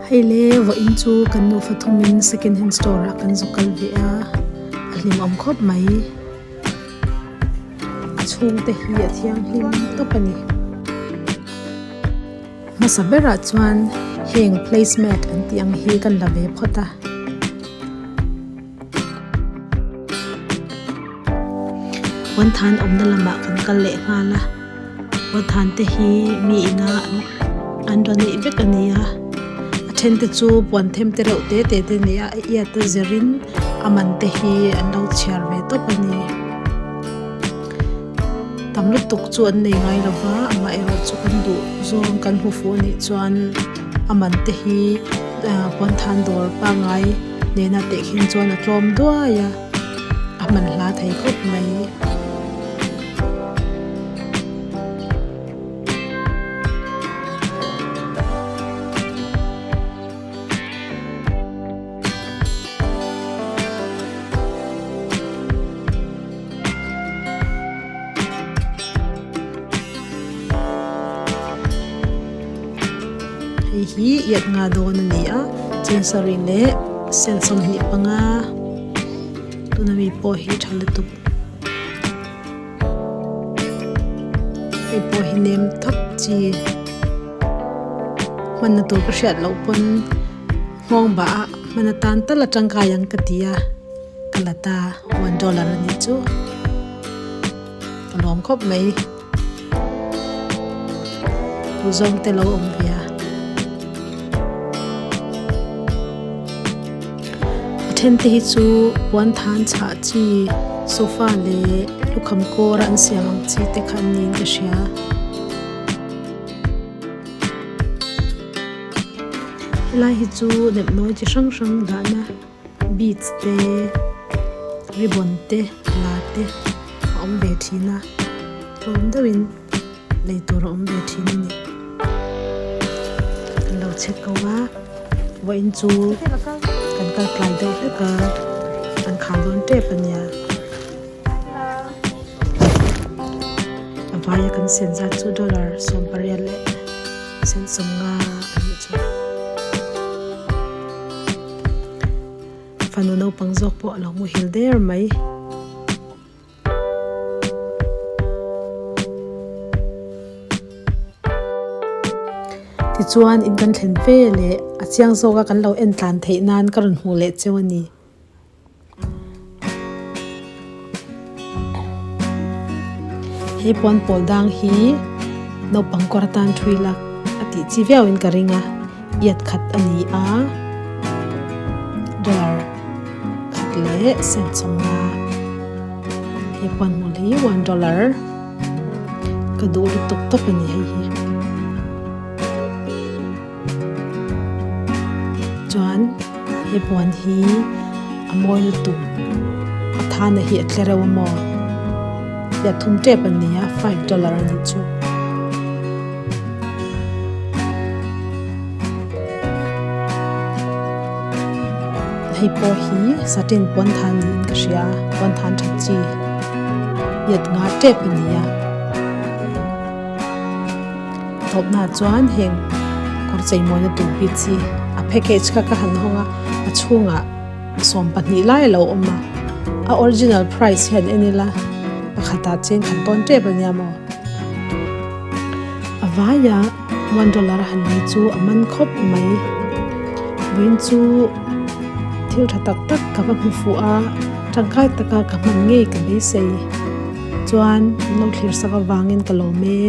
Hei le vawiin chu kan nufa thumin second hand store ah kan zu kal ve a, a hlimawm khawp mai. A chhungte hi a thianghlim tawp a ni. Hmasa berah chuan heng placemat an tih ang hi kan la ve phawt a. Puanthan awmna lamah kan kal leh nghal a puanthan te hi mi ina an rawn neih vek a ni a a then te chu puan them te reuh te te te a ni a a iat a zirin a man te hi an lo chhiar ve tawp a ni tam lutuk chu an nei ngai lo va amaherawh chu kan duh zawng kan hmu fuh a nih chuan a man te hi puanthan dawr pangngai. Nena teh khin chuan a tlawm duai a, a man hla thei khawp mai. Hei hi iat nga dawn a ni a cheng sarih leh sen 25 tuna mi pawh hi tha lutuk hei pawh hi nem thap chi hmanna tur ka hriat loh pawn nghawng bah a hman atan tal a tangkai ang ka ti a ka la ta one dollar a nih chu ka lawm khawp mai. Zawng te lo awm ve a. A then te hi chu puan than chhah chi sofa leh lukham kawr a an siam ang chi te kha an niin ka hria. Helai hi chu nepnawi chi hrang hrang dahna beads te ribbon te la te a awm ve thin a tlawm deuhin lei tur a awm ve thin a ni kan lo chhe ko a vawiin chu kan kal tlai deuh hlek a an khar dawn tep a nia a vaia kan sen zat chu dollar 18 leh sen 50 a nih chu. Fanu naupang zawk pawh a lo muhil der mai. Tichuan in kan thlen ve leh a chiang zawka kan lo en tlan theih nan ka rawn hmuh leh cheu a ni. He puan pawl dang hi naupang kawr atan thui lak a tih chi viau in ka ring a. Iat khat a ni a, dollar khat leh cent 50. He puan hmul hi one dollar ka duh lutuk tawp a ni hei hi. Chuan he puan hi a mawi lutuk a thana hi a tle reuh a maw iat thum tep a ni a five dollar a nih chu. Hei pawh hi satin puan than niin ka hria a puan than that chi iat nga tep a ni a tawpna chuan heng kawr cheimawina tur bik chi a package kha ka han hawng a a chhungah 12 lai a lo awm a a original price hian en ila pakhatah cheng khat dawn tep a nia maw. A vaia one dollar a han lei chu a man khawp mai. Vawiin chu thil tha tak tak ka va hmu fuh a, tangkai taka ka hman ngei ka beisei. Chuan min lo thlir sak avangin ka lawm e.